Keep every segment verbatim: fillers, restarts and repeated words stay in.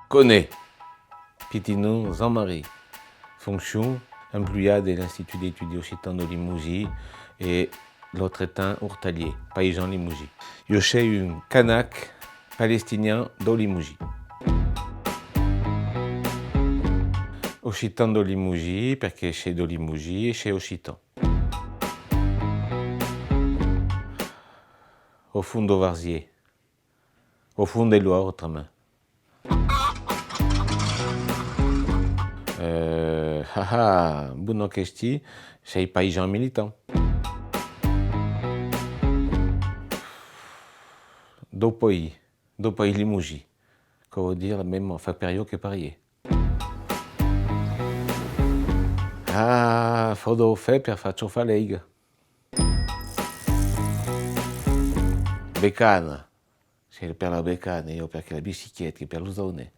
Conet. Pitit nom Jean-Marie. Foncion, emploiat de l'Institut d'Estudis Occitans dau Lemosin e l'autre temps ortalièr, paisan lemosin. Ieu sei un canac palestinian dau Lemosin. Occitan dau Lemosin, perque sei dau Lemosin e sei occitan. Au fons dau Varzièr. Au fons de l'Oise, autrament. Euh, ha, ha, bona question, sei paisan militant. Dau país, dau país lemosin. Quò vòu dire la mèma, enfin, per ieu que per ieu. Ah, fau dau fèr per far chaufar l'aiga. Becana. Sei per la becana, ieu, perque la bicicleta, que per los dauners.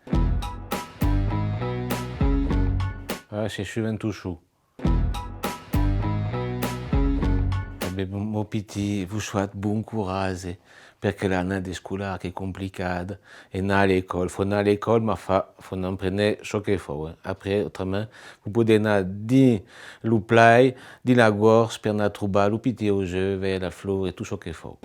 Ah, sei sovent tot sol. E ben, mon, mon pitit, vos soate bon coratge, perque l'annada escolara qu'es complicada, e 'nar a l'ecòla, fau 'nar a l'ecòla, mas fa, fau 'nar prener çò que fau, eh. Après, autrament, vos podetz 'nar dins lo plai, dins la gòrja, per 'nar trobar lo pitit auseu, veire la flor e tot çò que fau.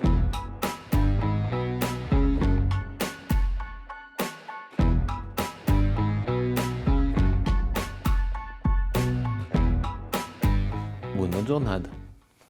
Bona jornada.